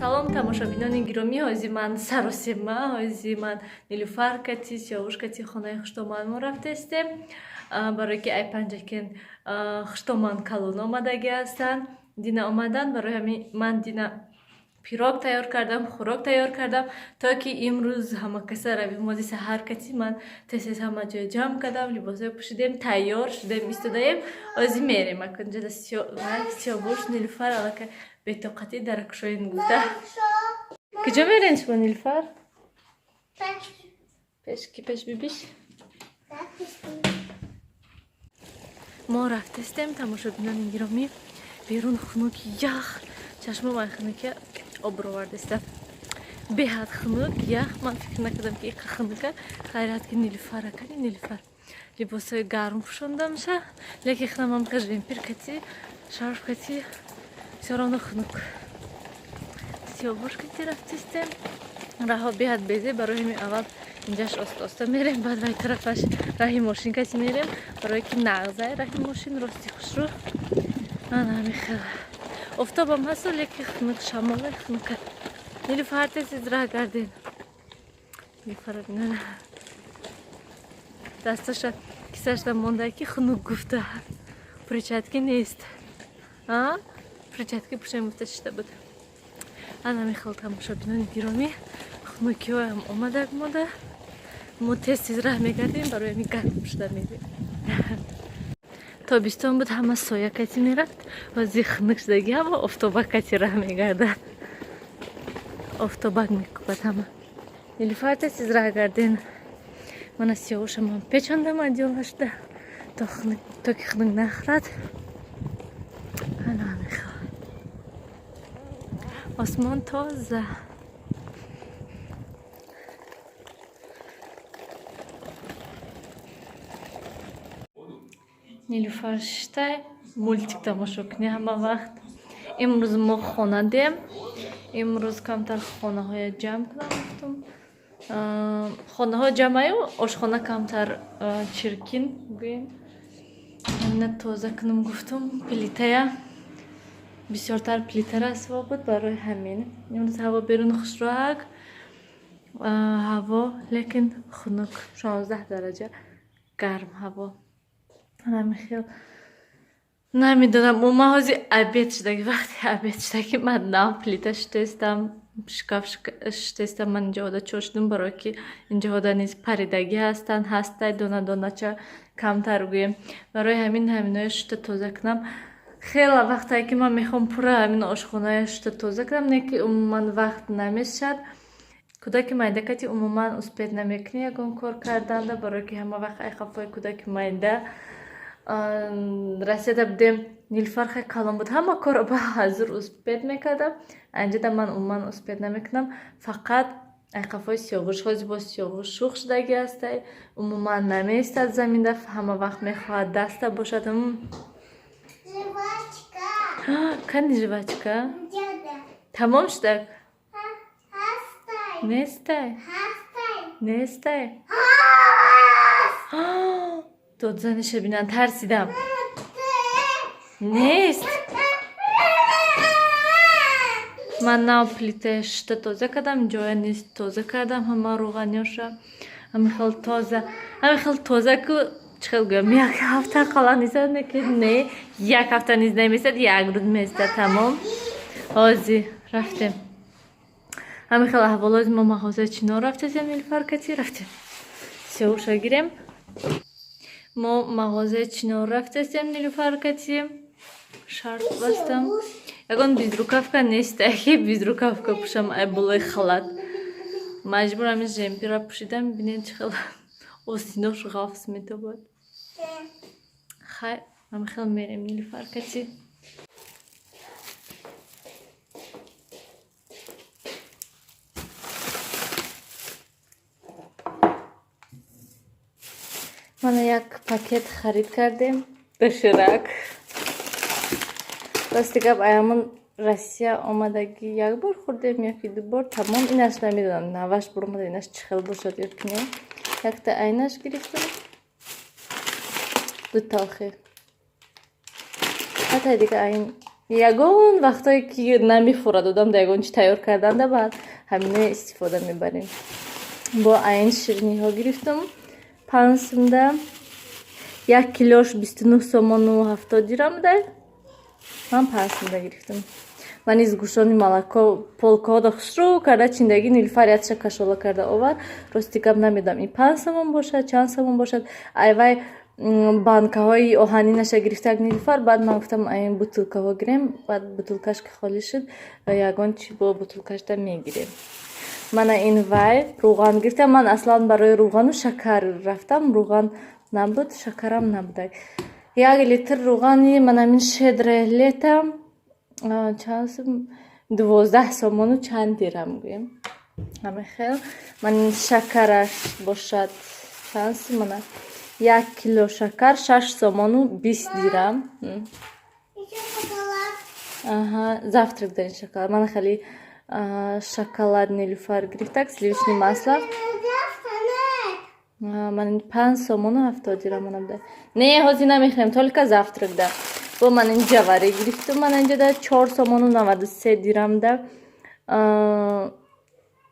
Салом, тамошобинони гиромӣ. Ҳози ман саросема, ҳози ман Нилуфар кати, Сиёвуш кати хонаи хуштоман мо рафтестем, барое ки ай Панҷакен хуштоман калон омадагӣ ҳастанд, дина омадан. Барои ҳамин ман дина пирог тайёр кардам, хӯрок тайёр кардам, то ки имрӯз ҳама каса равим. Мози саҳар кати ман тез-тез ҳама ҷоя ҷамъ кардам, либосҳое пӯшидем, тайёр шудем, истодаем, ҳози мерем. Акунҷода Сиёвуш, Нилуфар аллакай бетоқатӣ даракшоин гуфта. Куҷо мерем шумо, Нилуфар? Пеш ки, пеш бибиш? Мо рафтестем, тамошобинони гиромӣ. Берун хунук, ях, чашмом ай хунуки об ровардеста. Беҳад хунук, ях. Ман фикр накардам, ки иқа хунука. Хайрат, ки Нилуфара кани, Нилуфар либосҳои гарм пӯшондамша, лекин хунамам ка жемпир кати, шарф кати, всё равно хунук. Сиёбуш кати рафтистем. Раҳо беҳад безе, барои ҳамин аввал инҷаш оста оста мерем, баъд вай тарафаш раҳи мошин кати мерем, барое ки нағзай раҳи мошин, рости хушрӯ. Ана ҳамин хел офтобам ҳасту, лекин хунук, шамоле хунука. Нилуфар, тез раҳ гарден. Нилуфара бинана, дасташа кисашда монда, ки хунук гуфта, перчатки нест, а перчатки пӯшем гуфта шита буд. Ана мехел, тамошобинони гиромӣ, хунукиҳоям омадак мода. Мо тез тез раҳ мегардем, барои ҳамин гарм шуда мерем. Тобистон буд, ҳама соя кати мерафт, ҳози хунук шудаги, ҳама офтобак кати раҳ мегардад, офтобак мекӯбад ҳама. Нилуфар, тез тез раҳ гарден. Мана Сиёвушамон печондам одеялашда, то ки хунук нахӯрад. Ана ҳамин осмон тоза. Нилуфар шиштай мультик тамошо кунӣ ҳама вақт. Имрӯз мо хонадем, имрӯз камтар хонаҳоя ҷамъ кунам гуфтум. Хонаҳо ҷамъаю, ошхона камтар чиркин гӯем, ҳамина тоза кунам гуфтум. Плитая бисёртар плита расво буд, барои ҳамин. Имрӯз ҳаво берун хушроак ҳаво, лекин хунук, 16 дараҷа гарм ҳаво. Ҳамин хел, намедонам, ман ҳози обед шудаги, вақти обед шудаги, ман нав плита шутестам, шкаф шутестам. Ман инҷоҳода чошидум, барое ки инҷоҳода низ паридагӣ ҳастанд, ҳастай дона донача камтар гӯем. Барои ҳамин ҳаминоя шута тоза кунам. Хеле вақтае, ки ман мехоҳам пурра ҳамин ошхоная шута тоза кунам, не ки умуман вақт намешавад. Кӯдаки майда кати умуман успеть намекунӣ ягон кор карданда, барое ки ҳама вақт ай хафои кӯдаки майда. Россияда будем, Нилуфар хеле калон буд, ҳама корро ба ҳазур успеть мекардам. Анҷода ман умуман успеть намекунам, фақат ай қафои Сиёғуш. Ҳози боз Сиёғуш шух шудагӣ ҳастай, умуман намеистад заминда, ҳама вақт мехоҳад даста бошад. Кани жвачка тамом шудак, нестай, нестай. Додзаниша бинан, тарсидам. Нест. Ман нав плитая шута тоза кардам, ҷоя низ тоза кардам, ҳама рӯғаниёша ҳамин хел тоза, ҳамин хел тоза ку, чӣ хел гӯям, як ҳафта қала нестад, не ки не, як ҳафта низ наместад, як рӯз местад, тамом. Ҳозир рафтем, ҳамин хел аҳволози мо. Мағозаи Чинор рафтесем, Нилуфар кати рафтем, Сиёвуша гирем. Мо мағозаи Чинор рафтесем, Нилуфар кати. Шарф бастам, ягон безрукавка нест, ки безрукавка пӯшам ай болои халат. Маҷбур ҳамин жемпира пӯшидам. Бинед, чӣ хел остинош ғафс метобад. Хай, ҳамин хел мерем, Нилуфар кати. Мана як пакет харид кардем доширак. Рости гап, аямон Россия омадагӣ як бор хӯрдем ёки ду бор, тамом. Инаш намедонам, наваш буромада, инаш чӣ хел бошад ё ки не. Якта айнаш гирифтам, дута охир. Ҳатта дига айн. Ягон вақтое ки намефурад одам да ягон чи тайёр карданда, баъд ҳамино истифода мебарем. Бо айн шириниҳо гирифтам 5 сумда, як килош 29 сомону 70 дирам буда, ман 5 сумда гирифтам. Ман низ сгущённый молоко полкаҳода хушрӯ карда чиндагӣ, Нилуфар ятша кашола карда овард. Рости гап, намедонам, ин 5 сомон бошад, чанд сомон бошад. Айвай банкаҳои оҳанинаша гирифтак Нилуфар. Баъд ман гуфтам, айн бутылкаҳо гирем. Баъд бутылкаш ки холӣ шуд, ягон чи бо бутылкашда мегирем. Мана ин вай рӯған гирифтам. Ман аслан барои рӯғану шакар рафтам, рӯған набуд, шакарам набудак. 1 литр рӯғани манамин «Щедрое лето» чанд сум? 12 сомону чанд дирам гӯем, ҳамин хел. Ман шакараш бошад чанд сум? Мана 1 кило шакар 6 сомону 20 дирам. Аҳа, завтрак дар ин шоколад. Мана хеле шоколад Нилуфар гирифтак, сливочный масло. Ман 5 сомону 70 дирам мана буда. Не, ҳозир намехӯрем, только завтрак да. Бо ман ин ҷаварӣ гирифтам, мана инҷода 4 сомону 93 дирам да.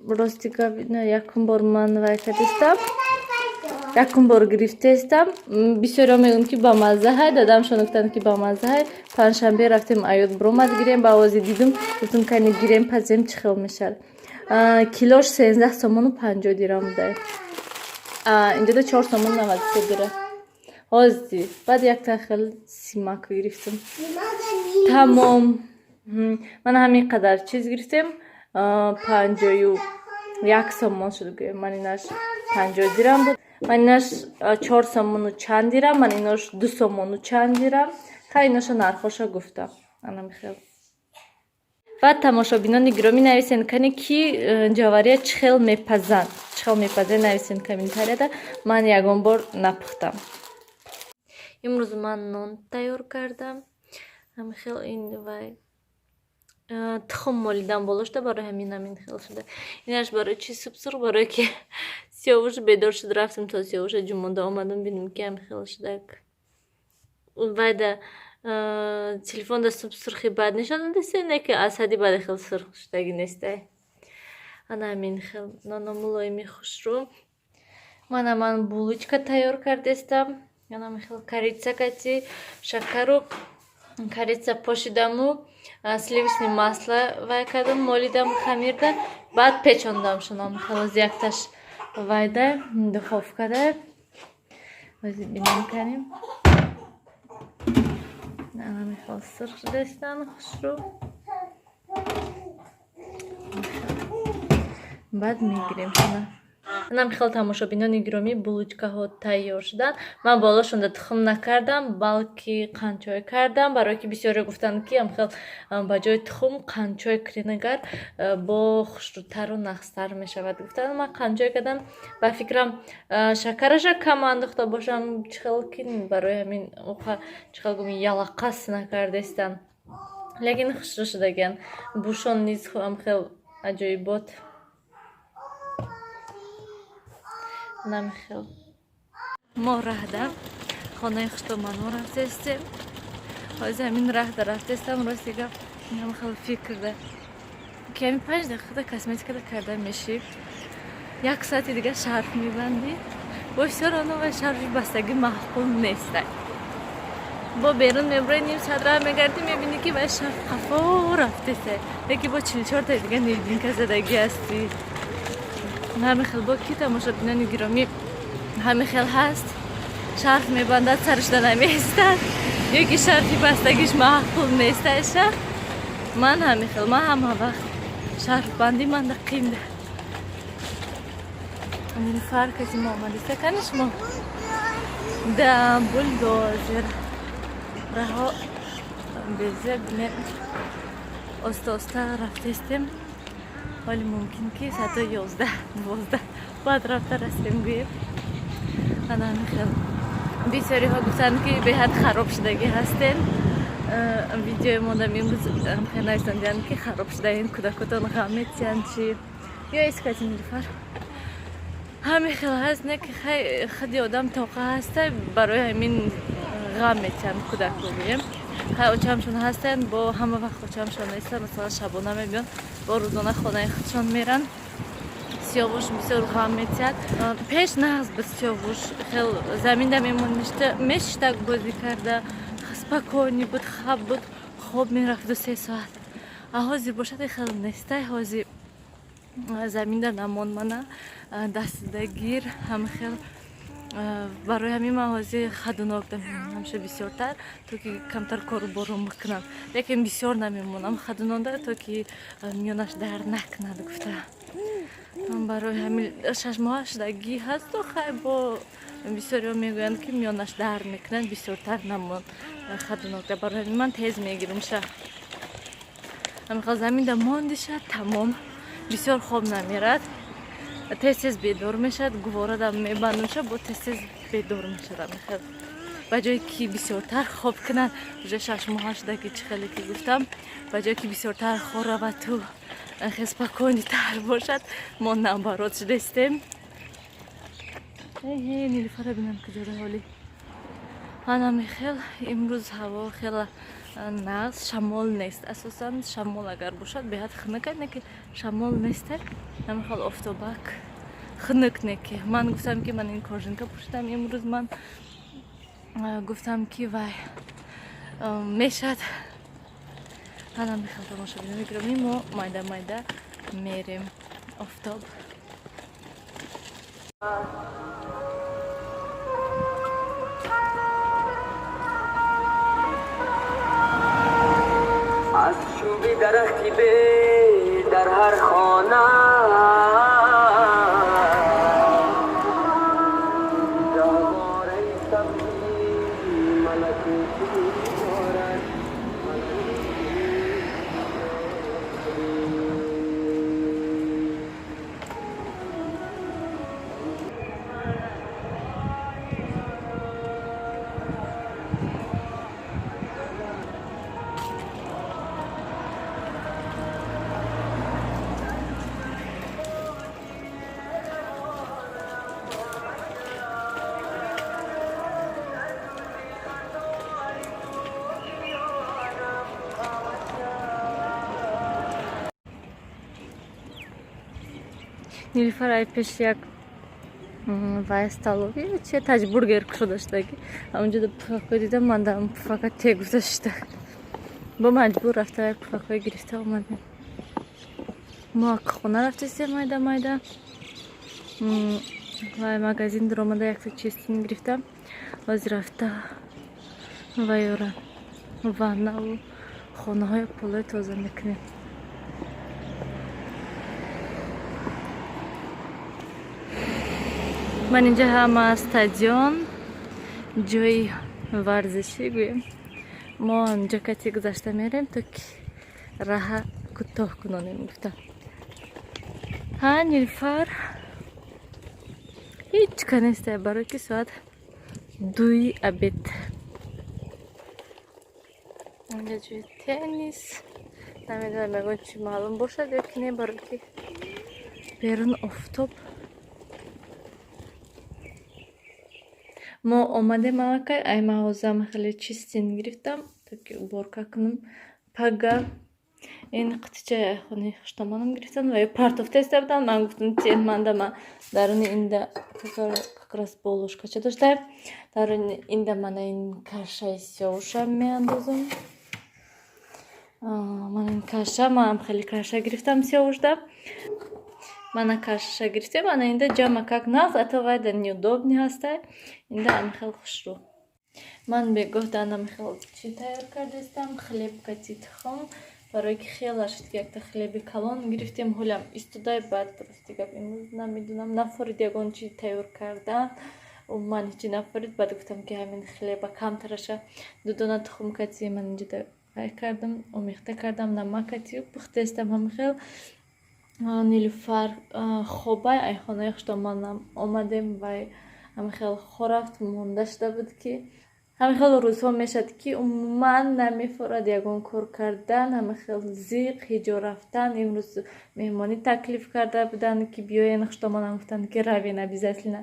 Рости гап, якум бор ман вай кардистам, якум бор гирифтаистам. Бисёриҳо мегӯянд, ки бамазза ҳай, дадамшон гуфтанд, ки бамазза ҳай. Панҷшанбе рафтем, аёд биромад, гирем. Ба овози дидум, гуфтум, кани гирем, пазем, чӣ хел мешавад. Килош 13 сомону 50 дирам буда, инҷода 4 сомону 93 дирам. Ҳозир баъд якта хел симак гирифтам, тамом. Ман ҳамин қадар чиз гирифтем, 51 сомон шуд гӯем. Ман инаш 50 дирам буд, ман инаш 4 сомону чанд дирам, ман инош 2 сомону чанд дирам. Хай, иноша нархоша гуфтам, анамихел. Ва тамошобинони гиромӣ, нависен кане, ки ҷавария чӣ хел мепазанд, чӣ хел мепазанд, нависен комментарияда. Ман ягон бор напухтам. Имрӯз ман нон тайёр кардам. Ҳамихел ин вай тухм молидам боло шуда, барои ҳамин ҳамин хел шуда. Инаш барои чи субсурх? Барое ки Сиёвуш бедор шуд, рафтем то Сиёвуша ҷумонда омадам, бинем, ки ҳамихел шудак. Вайда телефонда субсурхи бад нишон додеста, не ки аз ҳадди баде хел сурх шудагӣ нестай. Ана ҳамин хел ноно мулоими хушрӯ. Мана ман булочка тайёр кардестам. Ана хел корица кати, шакару корица пошидаму сливочный масло вай кардам, молидам хамирда, баъд печондам шунам. Хелоз якташ вайда духовкада ози бинем канем. Ана мехел сурх шудаистан, хушрӯ. Баъд мегирем шуна. Анам хел, тамошобинони гиромӣ, булочкаҳо тайёр шуданд. Ман болошонда тухм накардам, балки қандчой кардам, барое ки бисёре гуфтанд, ки амхел ба ҷои тухм қандчой кунед, бо хушрӯтару нағзтар мешавад, гуфтанд. Ман қандчой кардам. Ба фикрам, шакараша кам андохта бошам, чӣ хел ки барои ҳамин чӣ хел гум ялақас накардестам, лекин хушрӯ шудагианд. Бушон низ амхел аҷоибот. Намихел мо раҳда хонаи хуштоманҳо рафтестем. Ҳозир ҳамин раҳда рафтестам. Рости гап, намихел фикрда, ки ҳамин 5 дақиқада косметикада карда мешӣ, як соати дига шарф мебандӣ, бо всё равно вай шарфи бастагӣ маъқул нестай. Бо берун мебурӣ, ним соат раҳ мегардӣ, мебинӣ, ки вай шарф қафо рафтестай, леки бо 44-таи дига невидимка задагӣ ҳастӣ. Ҳамин хел бо ки, тамошобинони гиромӣ, ҳамин хел ҳаст, шарф мебандад, сарашда намеистад, ё ки шарфи бастагиш маъқул нестайша. Ман ҳамин хел, ман ҳама вақт шарфбандӣ манда қинда. Нилуфар каси мо омадиста, кани шумо да бульдозер раҳо безеб оста оста рафтестем. Ҳоли мумкин ки соати 11, 12 баъд рафта расем гӯем. Ана ҳамин хел. Бисёриҳо гуфтанд, ки беҳад хароб шудагӣ ҳастен. Видеои мондам имрӯз хел нависондианд, ки хароб шудаин, кӯдакотон ғам метиҳанд чи ё искати. Нилуфар ҳамин хел ҳаст, не ки худи одам тоқа ҳаста, барои ҳамин Ғам метиҳанд кӯдакро, гӯем. Хай, очамшон ҳастанд, бо ҳама вақт очамшон нестанд, масалан, шабона мебиён, бо рӯзона хонаи худшон меранд. Сиёвуш бисёр ғам метиҳад. Пеш нағз буд, Сиёвуш хел заминда мемон, мешиштак, бозӣ карда, спокойный буд, хаб буд, хоб мерафт 2-3 соат. А ҳозир бошад, хел нестай. Ҳозир заминда намон, мана дастида гир, ҳама хел. Барои ҳамин ман ҳозир ходунок мемонамша бисёртар, то ки камтар кору бором бикунам, лекин бисёр намемонам ходунонда, то ки миёнаш дард накунад гуфта. Барои ҳамин 6 моҳа шудагӣ ҳасту, хай, бо бисёриҳо мегӯянд, ки миёнаш дард мекунад, бисёртар намон ходунокда. Барои ҳамин ман тез мегирумша. Ҳамихел заминда мондиша, тамом, бисёр хоб намерад, тез тез бедор мешавад. Гуворадам мебандумша, бо тез тез бедор мешавад. Амихел, ба ҷое ки бисёртар хоб кунад, уже 6 моҳа шуда, ки чӣ хеле ки гуфтам, ба ҷое ки бисёртар хор равад, хел спокойный тар бошад, мо наоборот шудастем. Нилуфара бинам, куҷода ҳоли. Анамихел имрӯз ҳаво хела нағз, шамол нест. Асосан шамол агар бошад, беҳад хунук, не ки шамол несте, ҳамихел офтобак хунук, не ки. Ман гуфтам, ки ман ин кожанка пӯшидам имрӯз. Ман гуфтам, ки вай мешад. Анамихел, тамошобинони гиромӣ, мо майда майда мерем. Офтоб. Аз чӯби дарахти бед дар ҳар хона гаҳвораи сабзи малакутӣ дорад. Нилуфар ай пеш як вай столовый чи Таҷбургер кушода шудаги, ҳамонҷода пуфакҳо дидам. Ман дар пуфака те гуфта шида, бо маҷбур рафта як пуфакҳое гирифта омадем. Мо ак хона рафтастем, майда майда вай магазин дуромада, якта чистин гирифта. Ҳозир рафта вайёра ваннаву хонаҳои полои тоза мекунем. Ман инҷа ҳама стадион, ҷои варзишӣ гӯем. Мо инҷо кати гузашта мерем, то ки раҳа кӯтоҳ кунонем гуфта. Ҳа, Нилфар, ҳеҷ ка нестай, барои ки соат 2-и обед. Инҷа ҷои теннис, намедонам, ягон чи маълум бошад ё ки не, барои ки берун офтоб. Мо омадем аллакай ай мағозам, хеле чистин гирифтам, то ки уборка кунам пага. Ин қутичаи хонаи хуштомонам гирифтам ва партофта иста будам. Ман гуфтам, тен манда, ма даруни инда как раз бо ложка ча доштаем. Даруни инда мана ин кашаи сиёвуша меандозам. Мана ин каша, манам хеле каша гирифтам сиёвушда. Мана каша гирифтем, ана инда ҷама как нағз, ато вайда неудобный ҳастай, инда ана хел хушрӯ. Ман бегоҳ ана хел чӣ тайёр кардастам, хлеб кати тухм, барои ки хела шуд, ки якта хлеби калон гирифтем, ҳолям истодай. Баъд, рости гап, имрӯз намедонам, нафорид ягон чи тайёр кардан, умуман ҳечи нафорид. Баъд гуфтам, ки ҳамин хлеба камтараша дудона тухм кати ман инҷода ай кардам, омехта кардам, намак кати пухтестам ҳамихел. Нилуфар хобай, ай хонаи хуштомонам омадем, вай ҳамихел хорафт, монда шуда буд, ки ҳамихел рӯзҳо мешавад, ки умуман намефорад ягон кор кардан, ҳамихел зиқ, ҳиҷо рафтан. Имрӯз меҳмонӣ таклиф карда буданд, ки биёен. Хуштомонам гуфтанд, ки равен обязательно.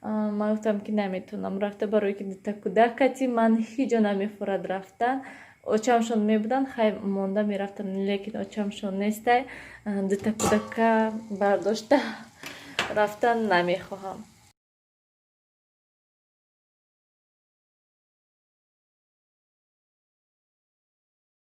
Ман гуфтам, ки наметавонам рафта, барое ки дута кӯдак кати ман ҳеҷ ҷо намефурад рафтан. Очамшон мебуданд, хай, монда мерафтам, лекин очамшон нестай, дута кӯдака бардошта рафтан намехоҳам.